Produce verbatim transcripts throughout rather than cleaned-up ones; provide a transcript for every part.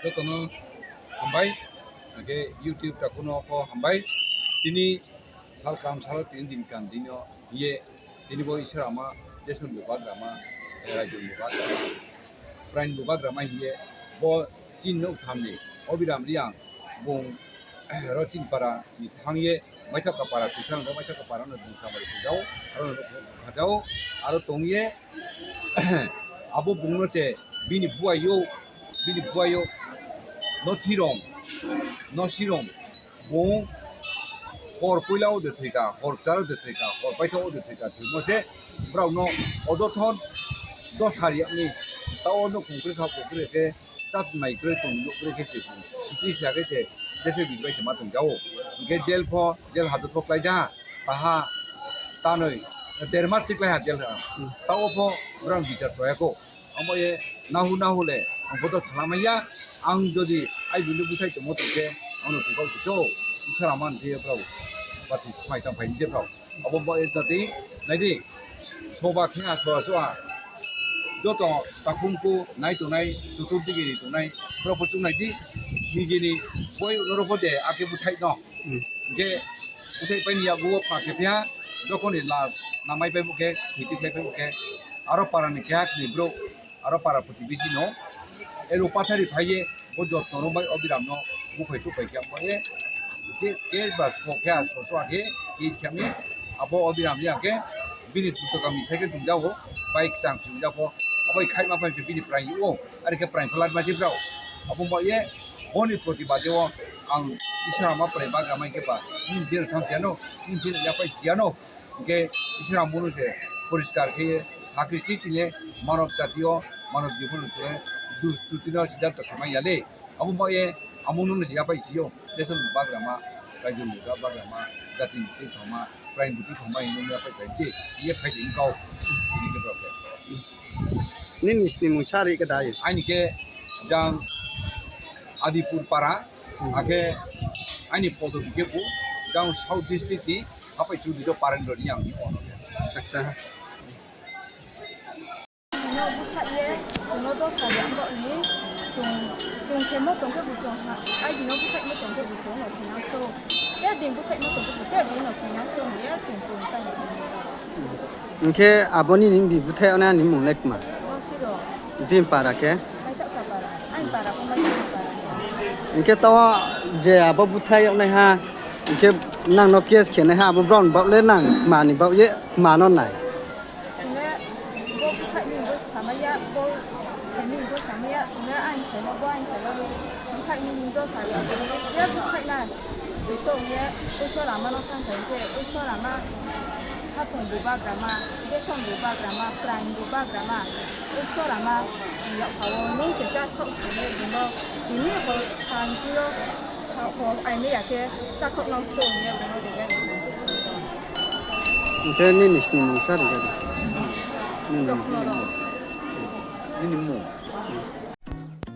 Joto no hambai, hing khe YouTube takhu no pho hambai. Tini sal kam sal o tini din kam din o hing ye, tini bo Isor ama desh ni bubagrama, rajyo ni bubagrama, prain bubagrama hing ye, bo chini nouh sam ni Obiram Reang bung ro chini para ni thanng ye, Maithaka para, Tuithang no Maithaka para no bung samari tong jao, aro no bung kha jao, aro tong ye, abo bung no se bini buai yo, bini buai yo, no thirong, no sirong, bung hor poila wo de thoika, hor kchar wo de thoika, hor paitha wo de thoika, thoimo se, brao no odo thon, dos hari yag ni, tao no kongkri kha kongkri khe, chat mai kroi tong nouh kroi khe se, bini sa khe se, desh ni bai se ma tong jao. Hing khe jail pho, jail hadur pho klái ja, taha, tanoi, der mas ti klái ha jail ha. Tao pho, brao bichar choi ya kho. Abo ye nahu nahu le, ang pho to salamai ya, ang jodi ai bini búthaih tongmo tong khe, ang no tongkau si to, Isor ama ni thing yo brao, bati smai tang phai ni je brao. Abo bo ye jati, nai di, soba khe ha, soba soa, joto takhum kho nai tongnai, tutur digi ri tongnai, brao pho chung nai di, niji ni boi no ro pho de, akhe búthaih no. Hing khe búthaih pai ni yakgu wo pha khe phi ha, jokhon ni last namai pai bo khe, khiti khe pai bo khe, aro para ni keha khni brouh, aro para protibesi no, ero pathari phai ye, bo jotno rung bai Obiram no buphai tuphai khe abo ye, case ba sbo khe, sbo sbo khe, case khe mi, abo Obiram ya khe, bini tuto kami sai khe tong jao, bai kchang tong jao pho, abo ye khaihma phai se bini praing yo, are khe praing phalat ma se brao. Abo ba ye, bo ni protibad wo, ang Isor ama praing bagra mai khe ba, nini thing no thanng si ya no, nini thing no yapai si ya no, hing khe Isor amo no se poriskar khe ye, sakri si chini manob jati yo, manob jibon no se, dustuti no siddhanto khe mai ya le. Abo ba ye, amo no se yapai si yo, desh ni bagrama, rajyo ni bagrama, jati ni tongthoma, praing ni tongthoma hing no yapai phai se, ye phai di kau, ini khe brao khe. Nini sni mung sari khe dai? Aini khe jang Adipur para, akhe aini poto di khe bu, jang South District ni, apai chu di do Parendra ni ang ni ono khe. Acha. No búthaih ye, chung no dos hari ang bo ni, chung, chung khemo tong khe bu chung ha, ai bini búthaihmo tong khe bu chung no thina to. Te bini búthaihmo tong khe bu, te bini no thina to hing ye, chung chung tai no. Hing khe abo nini bini búthaih yag nai ni mung le kma? Bo siro. Bini para khe? Maithaka para. Aini para pho Maithaka para. Hing khe tao je abo búthaih yag nai ha, hing khe nang no case khe nai ha, abo brao ni baoh le nang kma ni baoh ye kma no nai? Tini bo búthaih ni bo samai ya, bo khe ni bo samai ya, tini aini saimo, bo aini saimo, búthaih ni dos hari ya, je búthaih na, je tong ye, Isor ama no thanng khe, Isor ama, haphung bubagrama, desh ni bubagrama, praing bubagrama, Isor ama, yaphao, nung khe chakhouh khe ye, bung no, tini hor thanng si yo, hor aini ya khe, chakhouh nang sto hing ye, bung no rega ni. Hing khe nini sni mung sa rega di. Nini mung.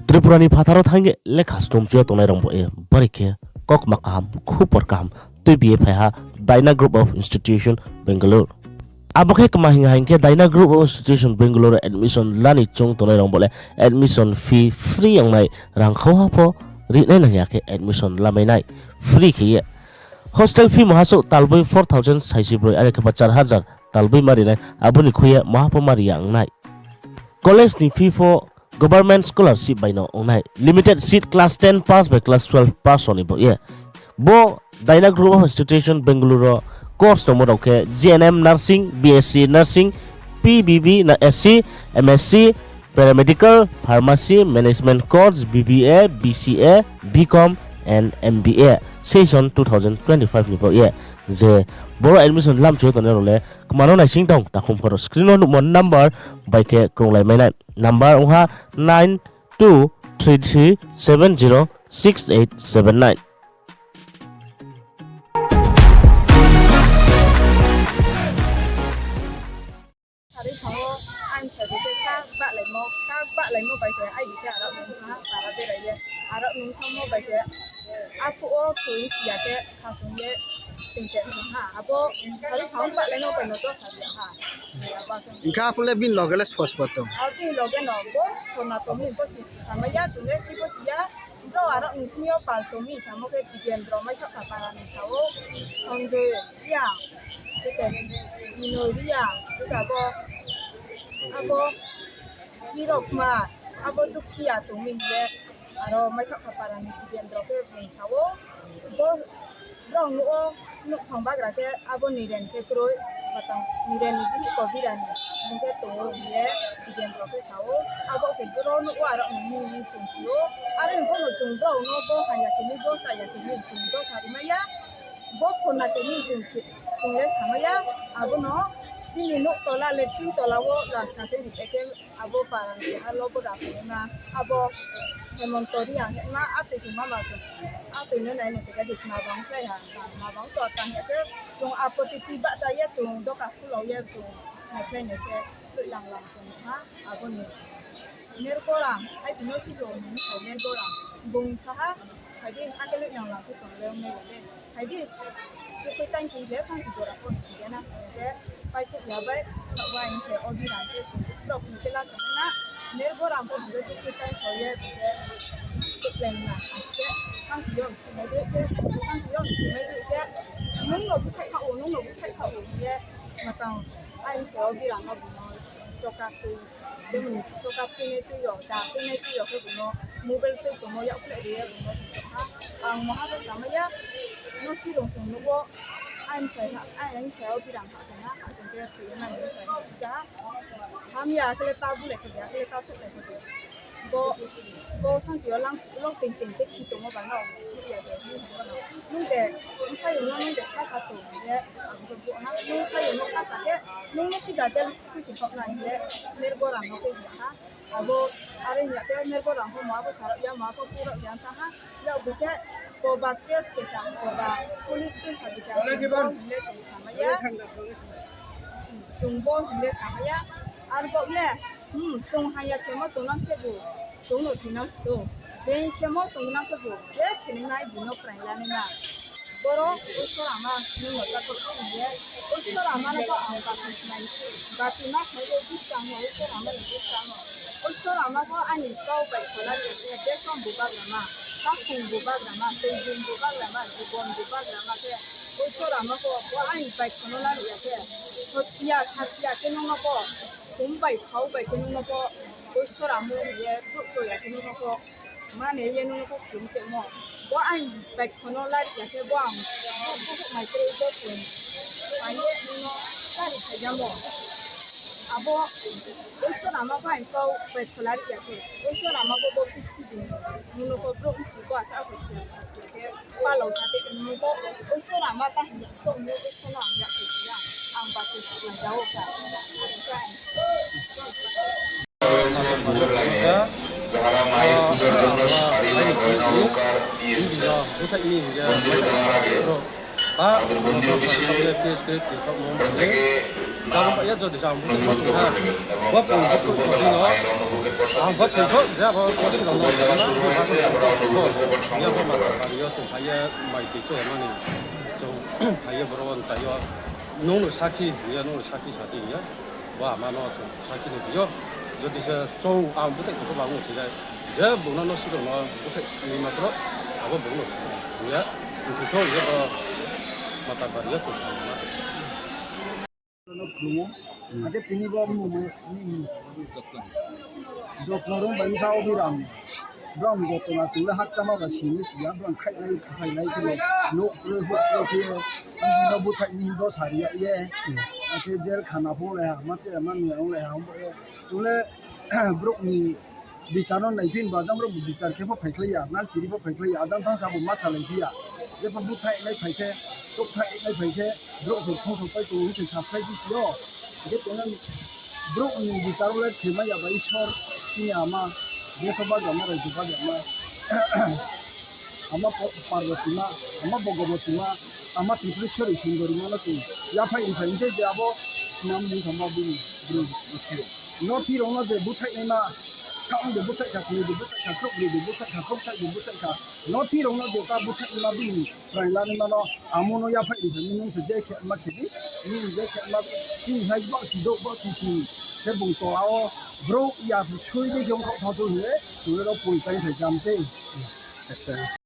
Tripura ni phathar wo thanng ye lekha stomchu ye tongnai rao bo ye bari khe kokma kaham, khupor kaham tuibi ye phai ha Dyna Group of Institution, Bangalore. Abo khe kma hing ha hing khe Dyna Group of Institution, Bangalore admission lani choung tongnai rao bo le admission fee free ongnai, rang khauha pho rinai nang ya khe admission lamai nai free khe ye. Hostel fee maha souh talboi four thousand saisi broi, are khe ba char hajar talboi ma rinai, abo ni khui ye maha pho ma ri ya ongnai. College ni fee pho government scholarship bai no ongnai. Limited seat class ten pass bai class twelve pass rao ni baoh ye. Bo Dyna Group of Institution Bangalore wo course tongmo rao khe G N M Nursing, B S C Nursing, P B B na S C, M S C, Paramedical, Pharmacy, Management Course, B B A, B C A, B Com and M B A, session two thousand twenty-five ni baoh ye. Je boro admission lamchu ye tongnai rao le kma no naising tong, takhum pho ro screen wo nuhmo number bai khe krunglai mai nai. Number ong ha nine two three three seven zero six eight seven nine. Sari thang o, aini sari khe kha bahlaimo, kha bahlaimo bai se aini khe aro nung tha, para berai ye, aro nung thangmo bai se, aphuh wo tui siya khe, khasung ye, tui se ha, abo sari thang o bahlaimo bai no dos sari ha. Hing khe aphuh le bini loge le sospo tong? Abo bini loge no bo, khorna tong mi bo si samai ya, chung le si bo si ya, Brao aro ni thing yo pal tong mi samo khe Digendro Maithakha para ni sa ou, Sanjoy Reang, khe Binoy Reang, khe abo, abo Hirokma, abo Dukhiya tong mi hing ye, aro Maithakha para ni Digendro khe bung sa ou, bo brao nuh wo, nouhkhong bagra khe abo Niren khe kroi, matang Niren ni bihih Kobirani, bung khe tong ou hing ye Digendro khe sa ou, abo se boro nuh wo aro ni mung ni chung si ou, are bo no chung brao no bo haya khe ni, bo chaya khe ni chung do sari mai ya, bo khona khe ni chung khe, chung le sa mai ya, abo no chini nouh tola le tin tola wo last kha se ri khe abo para ni keha lobo da khe ma, abo Hemonto Reang hema, atoi se mama chung, atoi no nai no khe di ma bang khlai ha, ma bang to tang khe chung apoti ti bahcha ye chung doka khulao ye chung naikhlai nai khe, loilang lang chung ha, abo ni Mergoram, ai bini si do ni sa Mergoram, bung sa ha, phai di, akhe loilang lang khe tong le ong nai le. Phai di, tukui tang khe je sangsi jora pho si ya na, khe paisouh ya bai, taoh bai se Obirang khe, brao ni khe la sa na, Mergoram pho hing khe tukui tang sa ye, khe, tuklen na, khe, sangsi yo si mai dei khe, sangsi yo si mai dei khe, nung no búthaih kha ou, nung no búthaih kha ou hing ye, matang, ai se Obirang no bung no choka tui, jemon choka tuinai tui yo, da tuinai tui yo khe bung no, mobile tui tongmo yak khlai ri ye bung no tong ha. Ang moha khe sa mai ya, no si rung sung nuh wo, ai msai ha, ai msai Obirang ha sung ha, ha sung khe thoi ye nai msai ha, ja ha. Hamya khe le ta bulai khe di, akhe le ta souhlai khe di. Bo, bo sangsi yo lang, long ting ting khe si tongmo ba no, nuh ya de, nung de, bthai yo no nung de khasa tong ye, ang khe bo ha, nung bthai yo no khasa khe, nung no sida jel khuichi khok nai hing ye, Mergoram no khe ya ha. Abo, are hing ya khe Mergoram pho mo abo sa rao ya, mo abo phu rao ya tang ha. Yak bu khe, spo ba case khe tang, spo ba police tui sa di khe, chung bo hing le chung sa mai ya. Chung bo hing le sa mai ya. Ar bo ye, hmm, chung haya khemo tongnang khe bu, chung no thinang si tong. Being khemo tongnang khe bu, je khe nai bung no praing la nai na. Boro Isor ama nung no chakhor khe ye, Isor ama no bo ang baptisma, baptisma khe ye buskang no, Isor ama ni buskang no. Isor ama pho ani kau bai kholari ya khe, besom bubagrama, takhung bubagrama, teijing bubagrama, jibon bubagrama khe, Isor ama pho bo ani bai khono lari ya khe, sotia, satia khe nung no pho, kum bai khau bai khe nung no pho, Isor ama ye brouh cho ya khe nung no pho, mane ye nung no pho khum temo. Bo ang bai khono lari ya khe bo ang, bo, bo, bo mai kroi bo khum. Mai ye nung no lari khaiyamo. Abo, Isor ama pho ang kau bai kholari ya khe. Isor ama pho bo kichi di. Nung no pho brouh si bo asa khe si, si, si khe. Palao sa te nung no pho, Isor ama ta hing to nung no pho ang ya khe ya. Ang ba khe si ya o ka. রয়েছে ফুলের লাইনে, যাহারা মায়ের পুজোর জন্য শাড়ি বা গয়না অলংকার নিয়ে এসেছেন। মন্দিরে দেওয়ার আগে তাদের বন্দি অফিসে প্রত্যেকে নাম নথিভুক্ত করে নেবেন এবং যাহারা দুপুরবেলা মায়ের অন্নভোগের প্রসাদ নিতে চান, আমাদের ভোগের জায়গা শুরু হয়েছে, আমরা অন্নভোগের কুপন সংগ্রহ করতে পারেন। Nung no sakhi hing ya, nung no sakhi sa di hing ya. Bo ama no chung sakhi ni hing yo. Jodi se chung ang búthaih tong khe ba ang no thoi nai. Je bung no no si rao no búthaih ni ma tro, abo bung no thoi nai hing ya. Bung thoi thou hing ya bo mata bari yo chung thoi nai. No khlumo. Ake tini bo mung ni mung. Jotno rung bai sa Obiram. Brao ni jotno chung le hakchama ba sini si ya, brao khaihlai, khaihlai khe, nouh kroi, houh kroi khe, no búthaih ni do sari ya ye. Akhe jel khana phung lai ha, ma che ma nung lai ha, chung le brouh ni bichar no naiphi ba, jang brouh bichar khe pho phaikhlai ya, na siri pho phaikhlai ya, ajang thanng sa bo ma salai phi ya. Jepho búthaih nai phai khe, touhthaih nai phai khe, brouh se thong thong pai tong se subscribe phi yo. Je tong brouh ni bichar le themai ya ba Isor, chini ama, je so bagrama, raiju bagrama. Ama Parboti ma, ama Bhogoboti ma, ama Tripureshwari Sundori ma no chung yaphai ri phai se je abo nam ni thangma bini brouh ni. Nothi rao no je búthaih nai ma, khaoh de búthaih kha, kni de búthaih kha, khrouh bri de búthaih kha, khrouh thai de búthaih kha. Nothi rao no je ka búthaih nai ma bini, prai la nai ma no, amo no yaphai ri phai nung se je khe ma khe di, nung je khe ma, chini hai ba si do ba si si, khe bung tola wo, brouh ya sui de jong khaoh tha tu hing ye, chung le rao poi tai thai jam te. Acha.